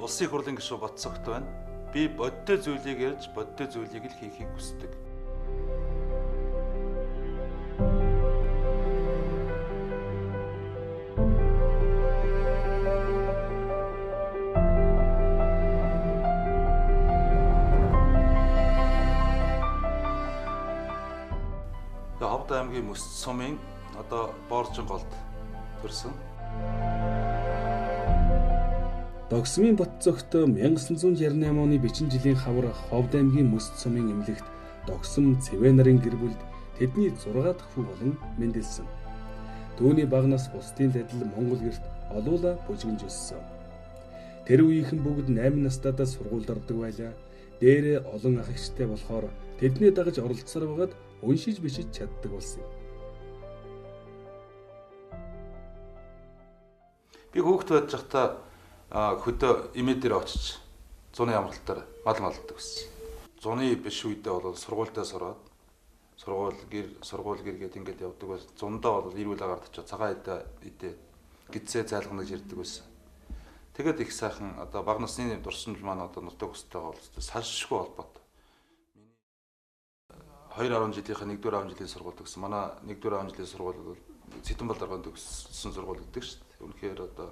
Улсын их хурлын гишүүн Батцогт байна. Би бодтой зүйлийг ярьж, бодтой зүйлийг л хийхийг хүсдэг. Ховд аймгийн Мөс сумын одоо Бооржин голд төрсөн. Догсмын Батцогт 1968 оны бичин жилийн хавар Ховд аймгийн Мөс сумын эмнэлэгт Догсом Цэвэ нарын гэр бүлд тэдний 6 дахь хүү болон мэндэлсэн. Түүний бага нас бусдын адил Монгол гэрт олуула бүжгэнж өссөн. Тэр үеийнхэн бүгд 8 настайдаа сургуульд ордог байлаа. Дээрээ олон ах эгчтэй болохоор тэдний дагаж оролцсоор байгаад уншиж бичиж чаддаг болсон юм. Би хүүхэд байж байхдаа хөдөө эмээ дээр очиж зуны амралтаар мал малдаг гэсэн. Зуны биш үедээ бол сургуультай сураад сургууль гэр гээд ингээд явдаг байсан. Зундаа бол эрүүл агаар очиж цагаан идээ гидсээ зайлгана гэж ярьдаг байсан. Тэгээд их сайхан одоо бага насны дурсамж маань одоо нутаг устай бол салшгүй холбоотой. 2.10 жилийнхаа 1-р 10 жилийн сургууль төгссөн. Манай 1-р 10 жилийн сургууль бол Цэдэн бал даргаанд төгссөн сургууль гэдэг шүү дээ. Үнэхээр одоо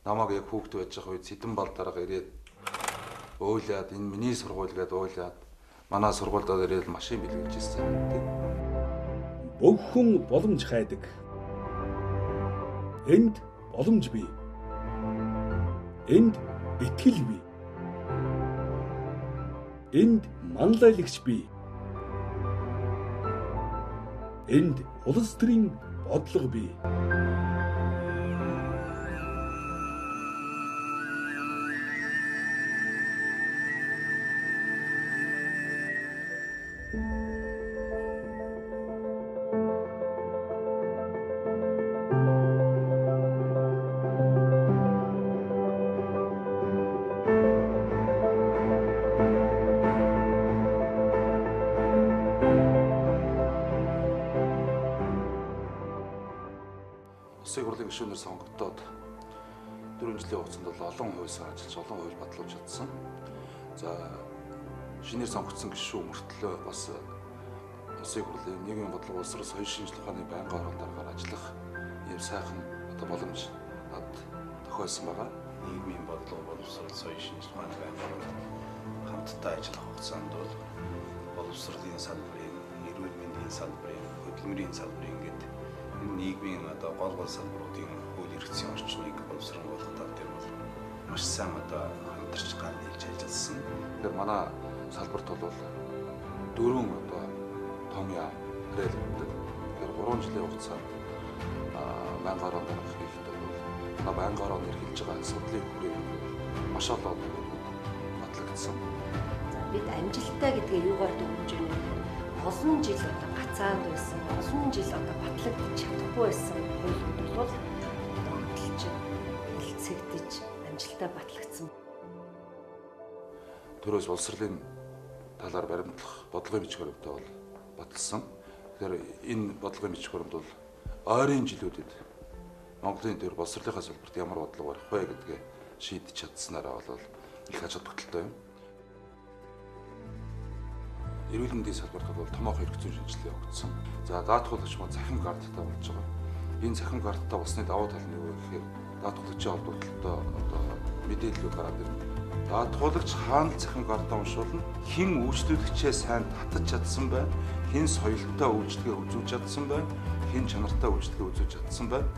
намайг яг хүүхэд байж байгаа үед Цэдэн бал дарга ирээд уйлаад энэ миний сургууль гээд уйлаад манай сургуульд ирээд машин бэлгэлж ирсэн гэдэг. Бүх хүн боломж хайдаг. Энд боломж бий. Энд итгэл бий. Энд манлайлагч бий. Энд улс төрийн бодлого бий. Улсын хурлын гишүүнээр сонгогдоод 4 жилийн хугацаанд бол олон хууль ажиллаж, олон хууль батлуулж чадсан. За шинээр сонгогдсон гишүүн мөртлөө бас Улсын хурлын нийгмийн бодлого, боловсрол, соёл шинжлэх ухааны байнгын хорон даргаар ажиллах ийм сайхан одоо боломж над тохиолсон байгаа. Нийгмийн бодлого, боловсрол, соёл шинжлэх ухааны байнгын хоронд хамтдаа ажиллах хугацаанд бол боловсролын салбарын, эрүүл мэндийн салбарын, хөдөлмөрийн салбарын гэдэг энэ нийгмийн одоо гол гол салбаруудын хууль эрх зүйн орчныг боловсруулах тал дээр бол маш сайн одоо хамтарч гар нийлж ажилласан. Тэгэхээр манай салбарт бол дөрвөн одоо том яам хэрэглэгддэг. Тэгэхээр 3 жилийн хугацаанд байнгын хорон дарга хийхэд бол манай байнгын хороонд эрхэлж байгаа судлалын хүрээнд маш олон батлагдсан. За бид амжилттай гэдгээ юугаар дүгнэж байна вэ? Олон жил одоо гацаанд байсан, олон жил одоо батлагдаж чадахгүй байсан хуулиуд бол одоо хөдөлж, хэлцэгдэж, амжилттай батлагдсан. Төрөөс боловсролын талаар баримтлах бодлогын бичиг баримтаа бол баталсан. Тэгэхээр энэ бодлогын бичиг баримт бол ойрын жилүүдэд Монголын төр боловсролынхаа салбарт ямар бодлого барих вэ гэдгээ шийдэж чадсанараа бол их ач холбогдолтой юм. Эрүүл мэндийн салбарт бол томоохон эрх зүйн шинжилгээ явагдсан. За даатгуулагч маань цахим карттай болж байгаа. Энэ цахим карттай болсны давуу тал нь юу вэ гэхээр даатгуулагчийн холбогдлолтой одоо мэдээллүүд гараад ирнэ. Даатгуулагч хаана л цахим картаа уншуулна, хэн үйлчлүүлэгчээ сайн татаж чадсан байна, хэн соёлтой үйлчлэгээ үзүүлж чадсан байна, хэн чанартай үйлчлэгээ үзүүлж чадсан байна.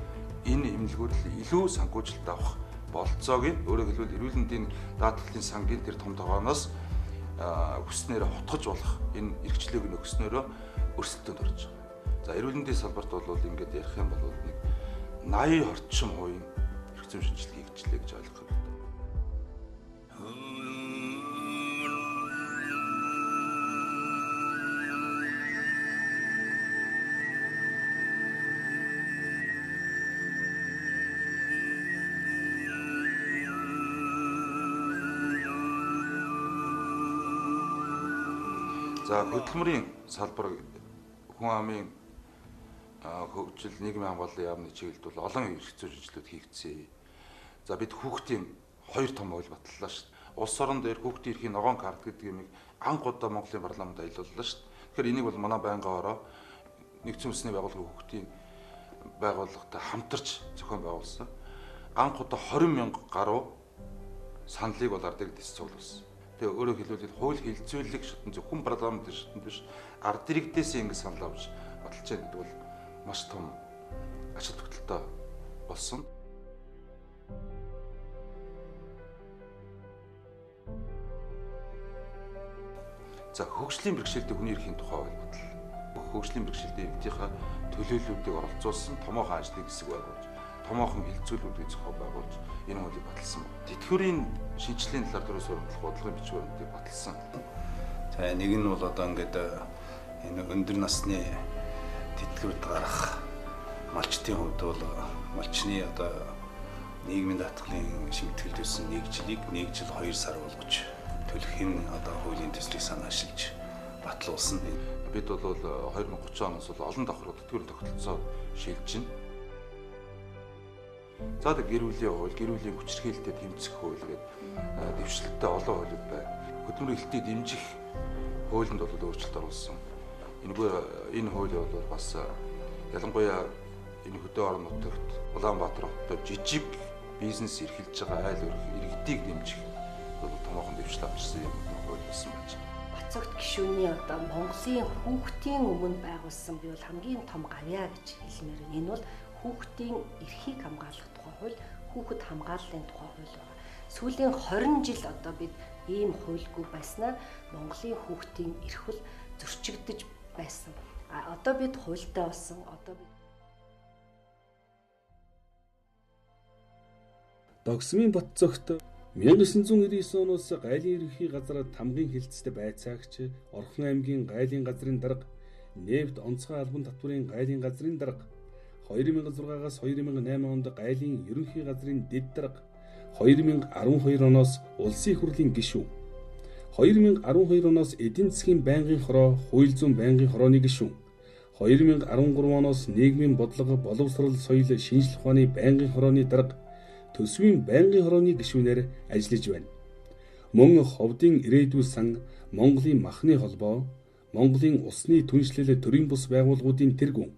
Энэ эмнэлгүүд л илүү санхүүжилт авах бололцоог нь өөрөөр хэлбэл эрүүл мэндийн даатгалын сангийн тэр том тогооноос хүснээр хутгаж болох энэ эрхчлөөг нь өгснөөрөө өрсөлдөөнд орж байгаа. За эрүүл мэндийн салбарт бол ингээд ярих юм бол нэг 80 орчим хувийн эрх зүйн шинжилгээ хийгдлээ гэж ойлгох хэрэгтэй. За хөдөлмөрийн салбар хүн амын хөгжил, нийгмийн хамгааллын яамны чиглэлд бол олон эрх зүйн шинжилгээнүүд хийгдсэн. За бид хүүхдийн 2 том хууль баталлаа шүү дээ. Улс орон дээр хүүхдийн эрхийн ногоон карт гэдэг юмыг анх удаа Монголын парламент аялууллаа шүү дээ. Тэгэхээр энийг бол манай байнгын ороо нэгдсэн үндэсний байгууллагын хүүхдийн байгууллагатай хамтарч зохион байгуулсан. Анх удаа 20 мянга гаруй саналыг бол ард иргэдээс цуглуулсан. Тэгээ өөрөөр хэлбэл хууль хилцүүлэг шатан зөвхөн парламентын шатанд биш, ард иргэдээс ингэ санал авч баталж байгаа гэдэг бол маш том ач холбогдолтой болсон. За хөгжлийн бэрхшээлтэй хүний эрхийн тухай хууль батал. Хөгжлийн бэрхшээлтэй иргэдийнхээ төлөөллүүдийг оролцуулсан томоохон ажлын хэсэг байгуулж, томоохон хилцүүлгүүдийг зохион байгуулж энэ хуулийг баталсан. Тэтгэврийн шинжилгээний талаар төрөөс хуримтлах бодлогын бичиг баримтыг баталсан. За нэг нь бол одоо ингээд энэ өндөр насны тэтгэврт гарах малчдын хувьд бол малчны одоо нийгмийн даатгалын шимтгэлд өссөн 1 жилийг 1 жил 2 сар болгож төлөх энэ одоо хуулийн төслийг санаашилж батлуулсан. Бид бол 2030 оноос бол олон давхар тэтгэврийн тогтолцоо шилжинэ. За тэг гэр бүлийн хууль, гэр бүлийн хүчирхийлэлтэд тэмцэх хууль гэдэг дэвшлэлтэй олон хуулиуд байна. Хөдөлмөрийн хэлтийг дэмжих хуулинд бол өөрчлөлт оруулсан. Энэ хууль бол бас ялангуяа энэ хөдөө орон нутагт Улаанбаатар хотод жижиг бизнес эрхэлж байгаа айл иргэдийг дэмжих бол томоохон дэвшил авчирсан юм хууль байсан байж. Бацогт гишүүний одоо Монголын хүүхдийн өмнө байгуулсан би бол хамгийн том гавьяа гэж хэлмээр байна. Энэ бол хүүхдийн эрхийг хамгаалах тухай хууль, хүүхэд хамгааллын тухай хууль байна. Сүүлийн 20 жил одоо бид ийм хуульгүй байснаар Монголын хүүхдийн эрх бол зөрчигдөж байсан. А одоо бид хуультай болсон. Одоо бид Догсмын Батцогт 1999 оноос гайлын ерөнхий газар тамгын хилцтэй байцаагч, Орхон аймгийн гайлын газрын дарга, нефть онцгой албан татварын гайлын газрын дарга, 2006-аас 2008 онд гайлын ерөнхий газрын дэд дарга, 2012 оноос улсын хурлын гишүүн, 2012 оноос эдийн засгийн байнгын хороо, хууль зүйн байнгын хорооны гишүүн, 2013 оноос нийгмийн бодлого, боловсрол, соёл, шинжлэх ухааны байнгын хорооны дарга, төсвийн байнгын хорооны гишүүнээр ажиллаж байна. Мөн Ховдын ирээдүй сан, Монголын махны холбоо, Монголын усны түншлэл төрийн бус байгууллагуудын тэргүүн,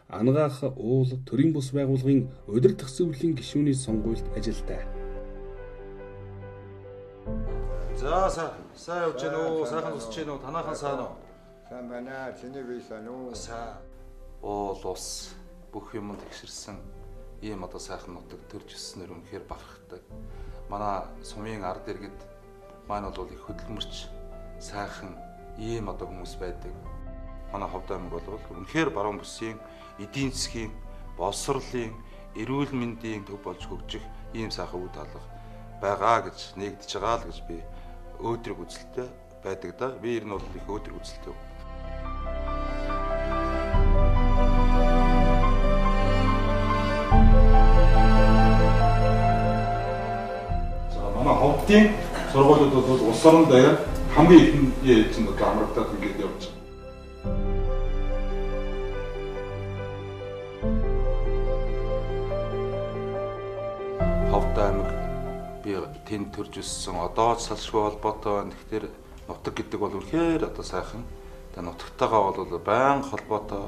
Ангаах уул төрийн бус байгууллагын удирдах зөвлөлийн гишүүний сонгуульд ажилтай. За сайн явж гэнэ үү? Сайхан зусч гэнэ үү? Танаахан сайн уу? Сайн байна. Чиний бие сайн уу? Сайн. Уул ус бүх юм тэгшэрсэн ийм одоо сайхан нутаг төрж өсснөр үнэхээр бахархдаг. Манай сумын ард иргэд маань бол их хөдөлмөрч сайхан ийм одоо хүмүүс байдаг. Манай Ховд аймаг бол үнэхээр баруун бүсийн эдийн засгийн, боловсролын, эрүүл мэндийн төв болж хөгжих ийм сайхан үе таалга байгаа гэж нэгдэж байгаа л гэж би өөдрөг үзэлтэй байдаг да. Би ер нь бол их өөдрөг үзэлтэй. За манай Ховдын сургуулиуд бол улс орон даяар хамгийн ихэнд ээлжинд одоо амрагдаад ингээд явж байгаа. Ховд аймаг би тэнд төрж өссөн, одоо ч салшгүй холбоотой байна. Тэгэхээр нутаг гэдэг бол үнэхээр одоо сайхан. Тэгээ нутагтайгаа бол байнга холбоотой,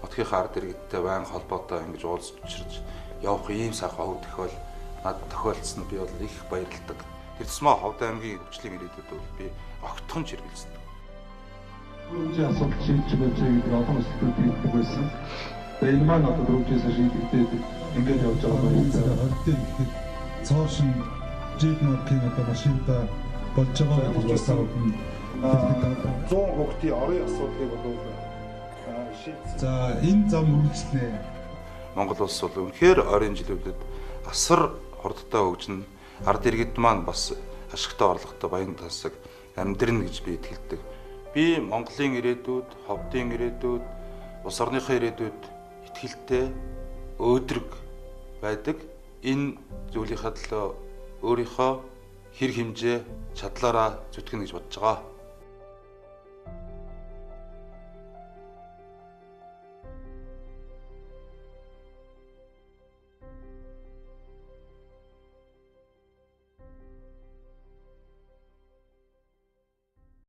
нутгийнхаа ард иргэдтэй байнга холбоотой ингэж уулзч явах ийм сайхан хов тохиол надад тохиолдсон би бол их баярлалдаг. Тэр тусмаа Ховд аймгийн хөгжлийн ирээдүйд бол би огтхон ч хэрэгэлцдэг. Дөрвөн асуудал шийдэж байж гэдэг олон улсууд хэлдэг байсан. Тэгээ энэ маань одоо дөрвөн шийдэгдээд ингээд явж байгаа юм. 20 дээр ихэд цоошин Jeep маркийн одоо машинта болж байгаа гэж бас хэлдэг. 100 хүүхдийн орын асуудлыг бол шийдсэн. За энэ зам үргэлжлэнэ. Монгол улс бол үнэхээр ойрын жилүүдэд асар хурдтай хөгжинэ. Ард иргэд маань бас ашигтай орлоготой баян тасаг амьдрна гэж би итгэлдэг. Би Монголын ирээдүйд, Ховдын ирээдүйд, улс орныхоо ирээдүйд итгэлтэй, өөдрөг байдаг. Энэ зүйлийнхаа төлөө өөрийнхөө хэр хэмжээ чадлаараа зүтгэнэ гэж бодож байгаа.